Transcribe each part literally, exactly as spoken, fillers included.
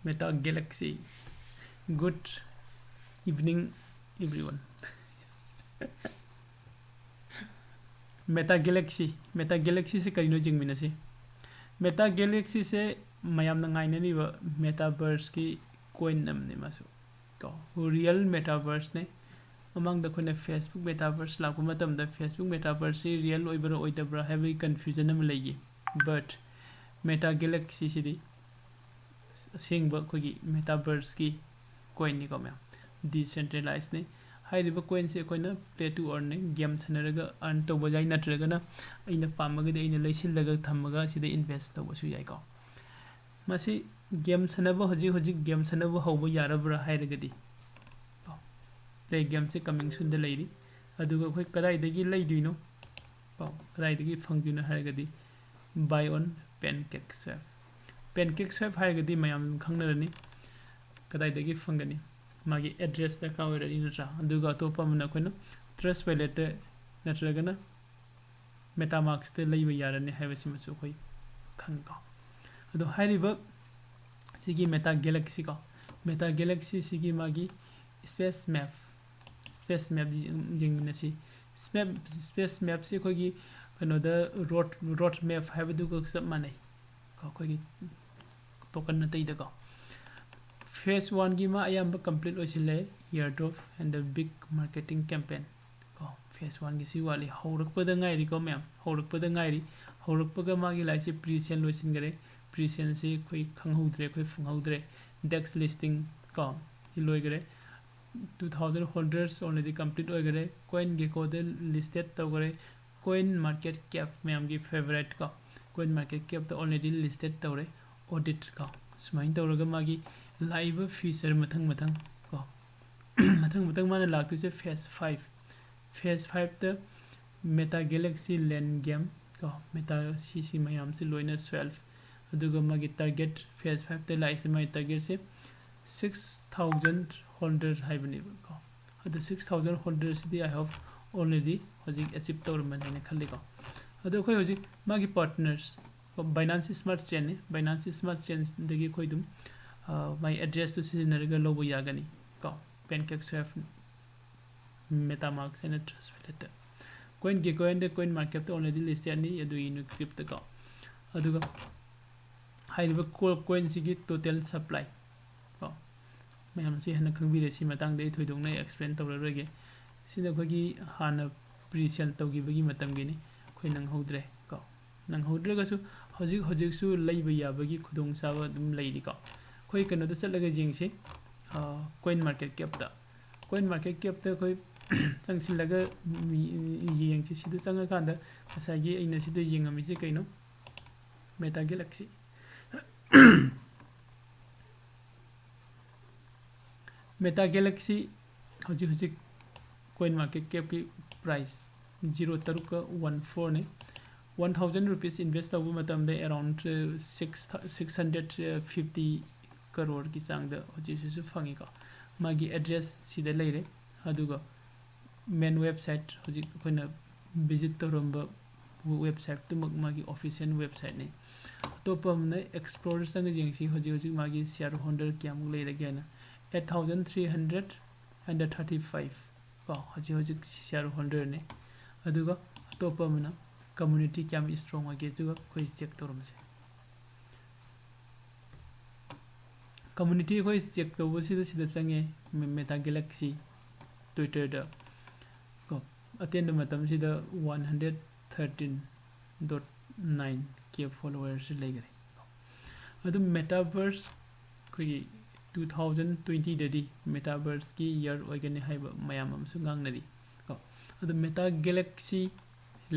Meta Galaxy. Good evening, everyone. Meta Galaxy, Meta Galaxy ꯁꯦ ꯀꯔꯤꯅꯣ ꯌꯦꯡꯃꯤꯟꯅꯁꯤ꯫ Meta Galaxy ꯁꯦ ꯃꯌꯥꯝꯅ ꯉꯥꯏꯅꯔꯤꯕ metaverse ꯀꯤ coin ꯑꯃꯅꯤ ꯃꯥꯁꯨ꯫ ꯀꯣ, real metaverse ꯅꯦ꯫ ꯃꯃꯥꯡꯗ ꯑꯩꯈꯣꯏꯅ Facebook metaverse ꯂꯥꯛꯄ ꯃꯇꯝꯗ Facebook metaverse ꯁꯤ real ꯑꯣꯏꯕ꯭ꯔꯥ ꯑꯣꯏꯗꯕ꯭ꯔꯥ ꯍꯥꯏꯕꯒꯤ confusion ꯑꯃ ꯂꯩꯈꯤ꯫ But Meta Galaxy ꯁꯤꯗꯤ ꯑꯁꯦꯡꯕ ꯑꯩꯈꯣꯏꯒꯤ metaverse ꯀꯤ coin ꯅꯤꯀꯣ ꯃꯌꯥꯝ, decentralized ꯅꯤ꯫ ꯍꯥꯏꯔꯤꯕ coin ꯁꯦ ꯑꯩꯈꯣꯏꯅ play to earn ꯅꯤ, game ꯁꯥꯟꯅꯔꯒ earn ꯇꯧꯕ ꯌꯥꯏ, ꯅꯠꯇ꯭ꯔꯒꯅ ꯑꯩꯅ ꯄꯥꯝꯃꯒꯗꯤ ꯑꯩꯅ ꯂꯩꯁꯤꯜꯂꯒ ꯊꯝꯃꯒ ꯁꯤꯗ invest ꯇꯧꯕꯁꯨ ꯌꯥꯏꯀꯣ꯫ ꯃꯁꯤ game ꯁꯥꯟꯅꯕ, ꯍꯧꯖꯤꯛ ꯍꯧꯖꯤꯛ game ꯁꯥꯟꯅꯕ ꯍꯧꯕ ꯌꯥꯔꯕ꯭ꯔꯥ ꯍꯥꯏꯔꯒꯗꯤ, ꯀꯣ, play game ꯁꯦ coming soon ꯗ ꯂꯩꯔꯤ꯫ ꯑꯗꯨꯒ ꯑꯩꯈꯣꯏ ꯀꯗꯥꯏꯗꯒꯤ ꯂꯩꯗꯣꯏꯅꯣ, ꯀꯣ, ꯀꯗꯥꯏꯗꯒꯤ ꯐꯪꯗꯣꯏꯅꯣ ꯍꯥꯏꯔꯒꯗꯤ, buy on PancakeSwap꯫ PancakeSwap ꯍꯥꯏꯔꯒꯗꯤ ꯃꯌꯥꯝ ꯑꯗꯨꯝ ꯈꯪꯅꯔꯅꯤ꯫ ꯀꯗꯥꯏꯗꯒꯤ ꯐꯪꯒꯅꯤ? ꯃꯥꯒꯤ address ꯗꯔꯀꯥꯔ ꯑꯣꯏꯔꯅꯤ, ꯅꯠꯇ꯭ꯔꯥ? ꯑꯗꯨꯒ ꯑꯇꯣꯞꯄ ꯑꯃꯅ ꯑꯩꯈꯣꯏꯅ Trust Wallet ꯇ ꯅꯠꯇ꯭ꯔꯒꯅ MetaMask ꯇ ꯂꯩꯕ ꯌꯥꯔꯅꯤ ꯍꯥꯏꯕꯁꯤꯃꯁꯨ ꯑꯩꯈꯣꯏ ꯈꯪꯉꯤꯀꯣ꯫ ꯑꯗꯣ ꯍꯥꯏꯔꯤꯕ ꯁꯤꯒꯤ Meta Galaxy ꯀꯣ, Meta Galaxy ꯁꯤꯒꯤ ꯃꯥꯒꯤ space map, space map ꯌꯦꯡ-, ꯌꯦꯡꯃꯤꯟꯅꯁꯤ꯫ Space, space map ꯁꯤ ꯑꯩꯈꯣꯏꯒꯤ ꯀꯩꯅꯣꯗ road, road map ꯍꯥꯏꯕꯗꯨꯒ ꯆꯞ ꯃꯥꯟꯅꯩ ꯀꯣ, ꯑꯩꯈꯣꯏꯒꯤ token ꯑꯇꯩꯗꯀꯣ꯫ Phase one ꯒꯤ ꯃꯥ ꯑꯌꯥꯝꯕ complete ꯑꯣꯏꯁꯤꯜꯂꯦ, airdrop and the big marketing campaign꯫ ꯀꯣ, phase one ꯒꯤꯁꯤ ꯋꯥꯠꯂꯤ, ꯍꯧꯔꯛꯄꯗ ꯉꯥꯏꯔꯤꯀꯣ ꯃꯌꯥꯝ, ꯍꯧꯔꯛꯄꯗ ꯉꯥꯏꯔꯤ꯫ ꯍꯧꯔꯛꯄꯒ ꯃꯥꯒꯤ ꯂꯥꯏꯁꯦ pre-sale ꯂꯣꯏꯁꯤꯟꯈꯔꯦ꯫ Pre-sale ꯁꯤ ꯑꯩꯈꯣꯏ ꯈꯪꯍꯧꯗ꯭ꯔꯦ, ꯑꯩꯈꯣꯏ ꯐꯪꯍꯧꯗ꯭ꯔꯦ꯫ DEX listing ꯀꯣ, ꯁꯤ ꯂꯣꯏꯈꯔꯦ꯫ Two thousand holders already complete ꯑꯣꯏꯈꯔꯦ꯫ CoinGecko ꯗ listed ꯇꯧꯈꯔꯦ꯫ CoinMarketCap ꯃꯌꯥꯝꯒꯤ favourite ꯀꯣ, CoinMarketCap ꯇ already listed ꯇꯧꯔꯦ꯫ Audit ꯀꯣ, ꯁꯨꯃꯥꯏꯅ ꯇꯧꯔꯒ ꯃꯥꯒꯤ ꯂꯥꯛꯏꯕ future ꯃꯊꯪ ꯃꯊꯪ ꯀꯣ, ꯃꯊꯪ ꯃꯊꯪ ꯃꯥꯅ ꯂꯥꯛꯇꯣꯏꯁꯦ phase five꯫ Phase five ꯇ Meta Galaxy land game ꯀꯣ, Meta ꯁꯤꯁꯤ ꯃꯌꯥꯝꯁꯤ ꯂꯣꯏꯅ swap꯫ ꯑꯗꯨꯒ ꯃꯥꯒꯤ target, phase five ꯇ ꯂꯥꯛꯏꯁꯦ, ꯃꯥꯒꯤ target ꯁꯦ six thousand holder ꯍꯥꯏꯕꯅꯦꯕ ꯀꯣ꯫ ꯑꯗꯨ six thousand holder CD I hope already ꯍꯧꯖꯤꯛ achieve ꯇꯧꯔꯝꯃꯅꯤ ꯍꯥꯏꯅ ꯈꯜꯂꯤꯀꯣ꯫ ꯑꯗꯣ ꯑꯩꯈꯣꯏ ꯍꯧꯖꯤꯛ ꯃꯥꯒꯤ partners, Binance Smart Chain ꯅꯤ꯫ Binance Smart Chain ꯗꯒꯤ ꯑꯩꯈꯣꯏ ꯑꯗꯨꯝ, ꯃꯥꯏ ꯑꯦꯗ꯭ꯔꯦꯁꯇꯨ ꯁꯤꯖꯤꯟꯅꯔꯒ ꯂꯧꯕ ꯌꯥꯒꯅꯤ ꯀꯣ꯫ PancakeSwap, MetaMask ꯍꯥꯏꯅ Trust Wallet꯫ CoinGecko and CoinMarketCapꯇ already listedꯅꯤ, ꯑꯗꯨꯒꯤ ꯅꯨꯀ꯭ꯔꯤꯞꯇ ꯀꯣ꯫ ꯑꯗꯨꯒ ꯍꯥꯏꯔꯤꯕ ꯀꯣ-, ꯀꯣꯏꯟꯁꯤꯒꯤ total supply ꯀꯣ, ꯃꯌꯥꯝꯁꯤ ꯍꯦꯟꯅ ꯈꯪꯕꯤꯔꯦ꯫ ꯁꯤ ꯃꯇꯥꯡꯗ ꯑꯩ ꯊꯣꯏꯗꯣꯛꯅ explain ꯇꯧꯔꯔꯣꯏꯒꯦ꯫ ꯁꯤꯅ ꯑꯩꯈꯣꯏꯒꯤ ꯍꯥꯟꯅ pre-sale ꯇꯧꯈꯤꯕꯒꯤ ꯃꯇꯝꯒꯤꯅꯤ, ꯑꯩꯈꯣꯏ ꯅꯪꯍꯧꯗ꯭ꯔꯦ ꯀꯣ꯫ ꯅꯪꯍꯧꯗ꯭ꯔꯒꯁꯨ ꯍꯧꯖꯤꯛ ꯍꯧꯖꯤꯛꯁꯨ ꯂꯩꯕ ꯌꯥꯕꯒꯤ ꯈꯨꯗꯣꯡꯆꯥꯕ ꯑꯗꯨꯝ ꯂꯩꯔꯤꯀꯣ꯫ ꯑꯩꯈꯣꯏ ꯀꯩꯅꯣꯗ ꯆꯠꯂꯒ ꯌꯦꯡꯁꯤ, CoinMarketCapꯇ꯫ CoinMarketCapꯇ ꯑꯩꯈꯣꯏ ꯆꯪꯁꯤꯜꯂꯒ ꯃꯤ-, ꯌꯦꯡꯁꯤ꯫ ꯁꯤꯗ ꯆꯪꯉꯀꯥꯟꯗ ꯉꯁꯥꯏꯒꯤ ꯑꯩꯅ ꯁꯤꯗ ꯌꯦꯡꯉꯝꯃꯤꯁꯤ ꯀꯩꯅꯣ? Meta Galaxy꯫ Meta Galaxy ꯍꯧꯖꯤꯛ ꯍꯧꯖꯤꯛ CoinMarketCapꯀꯤ price zero ꯇꯔꯨꯛꯀ one fourꯅꯤ꯫ One thousand rupees invest ꯇꯧꯕ ꯃꯇꯝꯗ around six, six hundred fifty crore ꯒꯤ ꯆꯥꯡꯗ ꯍꯧꯖꯤꯛ ꯍꯧꯖꯤꯛꯁꯨ ꯐꯪꯉꯤꯀꯣ꯫ ꯃꯥꯒꯤ address ꯁꯤꯗ ꯂꯩꯔꯦ꯫ ꯑꯗꯨꯒ main website, ꯍꯧꯖꯤꯛ ꯑꯩꯈꯣꯏꯅ visit ꯇꯧꯔꯝꯕ websiteꯇꯨꯃꯛ ꯃꯥꯒꯤ official websiteꯅꯤ꯫ ꯑꯇꯣꯞꯄ ꯑꯃꯅ explore ꯆꯪꯉ ꯌꯦꯡꯁꯤ, ꯍꯧꯖꯤꯛ ꯍꯧꯖꯤꯛ ꯃꯥꯒꯤ shareholder ꯀꯌꯥꯃꯨꯛ ꯂꯩꯔꯒꯦꯅ꯫ Eight thousand three hundred and thirty five ꯀꯣ, ꯍꯧꯖꯤꯛ ꯍꯧꯖꯤꯛ shareholderꯅꯤ꯫ ꯑꯗꯨꯒ ꯑꯇꯣꯞꯄ ꯑꯃꯅ community ꯀꯌꯥꯝ strong ꯑꯣꯏꯒꯦ, ꯑꯗꯨꯒ ꯑꯩꯈꯣꯏ check ꯇꯧꯔꯝꯁꯦ꯫ Community ꯑꯩꯈꯣꯏ check ꯇꯧꯕꯁꯤꯗ ꯁꯤꯗ ꯆꯪꯉꯦ, ꯃꯦ-, Meta Galaxy Twitterꯗ ꯀꯣ꯫ ꯑꯇꯦꯟꯕ ꯃꯇꯝꯁꯤꯗ one hundred thirteen dot nine K followers ꯂꯩꯈꯔꯦ꯫ ꯑꯗꯨꯝ Metaverse ꯑꯩꯈꯣꯏꯒꯤ two thousand twentyꯗꯗꯤ Metaverseꯀꯤ year ꯑꯣꯏꯒꯅꯤ ꯍꯥꯏꯕ ꯃꯌꯥꯝ ꯑꯃꯁꯨ ꯉꯥꯡꯅꯔꯤ ꯀꯣ꯫ ꯑꯗꯨ Meta Galaxy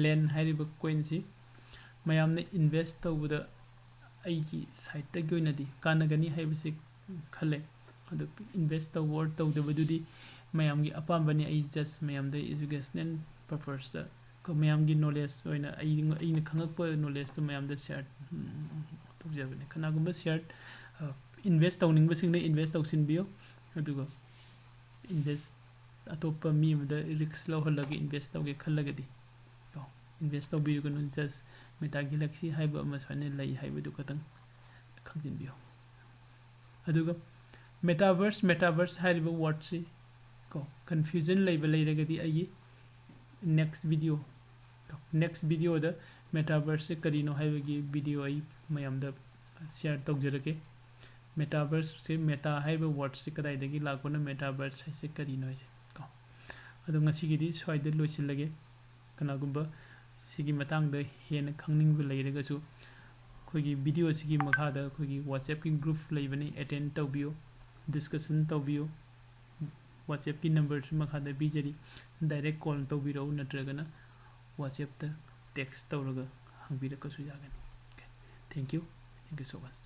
Land ꯍꯥꯏꯔꯤꯕ coinꯁꯤ ꯃꯌꯥꯝꯅ invest ꯇꯧꯕꯗ ꯑꯩꯒꯤ sideꯇꯒꯤ ꯑꯣꯏꯅꯗꯤ ꯀꯥꯟꯅꯒꯅꯤ ꯍꯥꯏꯕꯁꯤ ꯈꯜꯂꯦ꯫ ꯑꯗꯨ invest ꯇꯧꯕ or ꯇꯧꯗꯕꯗꯨꯗꯤ ꯃꯌꯥꯝꯒꯤ ꯑꯄꯥꯝꯕꯅꯤ꯫ ꯑꯩ just ꯃꯌꯥꯝꯗ educational purposeꯇ ꯀꯣ, ꯃꯌꯥꯝꯒꯤ knowledge ꯑꯣꯏꯅ ꯑꯩ, ꯑꯩꯅ ꯈꯪꯉꯛꯄ knowledgeꯇꯨ ꯃꯌꯥꯝꯗ share, ꯎꯝ, ꯇꯧꯖꯕꯅꯤ꯫ ꯀꯅꯥꯒꯨꯝꯕ share, ꯑ, invest ꯇꯧꯅꯤꯡꯕꯁꯤꯡꯅ invest ꯇꯧꯁꯤꯟꯕꯤꯌꯨ, ꯑꯗꯨꯒ invest ꯑꯇꯣꯞꯄ ꯃꯤ ꯑꯃꯗ risk ꯂꯧꯍꯜꯂꯒ invest ꯇꯧꯒꯦ ꯈꯜꯂꯒꯗꯤ ꯀꯣ, invest ꯇꯧꯕꯤꯔꯨꯒꯅꯨ꯫ Just Meta Galaxy ꯍꯥꯏꯕ ꯑꯃ ꯁꯨꯃꯥꯏꯅ ꯂꯩ ꯍꯥꯏꯕꯗꯨ ꯈꯛꯇꯪ ꯈꯪꯖꯤꯟꯕꯤꯌꯨ꯫ ꯑꯗꯨꯒ metaverse, metaverse ꯍꯥꯏꯔꯤꯕ wordꯁꯤ ꯀꯣ confusion ꯂꯩꯕ ꯂꯩꯔꯒꯗꯤ ꯑꯩꯒꯤ next video, next videoꯗ metaverseꯁꯦ ꯀꯔꯤꯅꯣ ꯍꯥꯏꯕꯒꯤ video ꯑꯩ ꯃꯌꯥꯝꯗ share ꯇꯧꯖꯔꯛꯀꯦ꯫ Metaverseꯁꯦ, meta ꯍꯥꯏꯔꯤꯕ wordꯁꯦ ꯀꯗꯥꯏꯗꯒꯤ ꯂꯥꯛꯄꯅꯣ, metaverse ꯍꯥꯏꯁꯦ ꯀꯔꯤꯅꯣ ꯍꯥꯏꯁꯦ ꯀꯣ꯫ ꯑꯗꯣ ꯉꯁꯤꯒꯤꯗꯤ ꯁ꯭ꯋꯥꯏꯗ ꯂꯣꯏꯁꯤꯜꯂꯒꯦ꯫ ꯀꯅꯥꯒꯨꯝꯕ ꯁꯤꯒꯤ ꯃꯇꯥꯡꯗ ꯍꯦꯟꯅ ꯈꯪꯅꯤꯡꯕ ꯂꯩꯔꯒꯁꯨ ꯑꯩꯈꯣꯏꯒꯤ video ꯑꯁꯤꯒꯤ ꯃꯈꯥꯗ ꯑꯩꯈꯣꯏꯒꯤ WhatsAppꯀꯤ group ꯂꯩꯕꯅꯤ, attend ꯇꯧꯕꯤꯌꯨ, discussion ꯇꯧꯕꯤꯌꯨ꯫ WhatsAppꯀꯤ numberꯁꯨ ꯃꯈꯥꯗ ꯄꯤꯖꯔꯤ, direct call ꯇꯧꯕꯤꯔꯛꯎ ꯅꯠꯇ꯭ꯔꯒꯅ WhatsAppꯇ text ꯇꯧꯔꯒ ꯍꯪꯕꯤꯔꯛꯄꯁꯨ ꯌꯥꯒꯅꯤ꯫ Okay, thank you, thank you so much꯫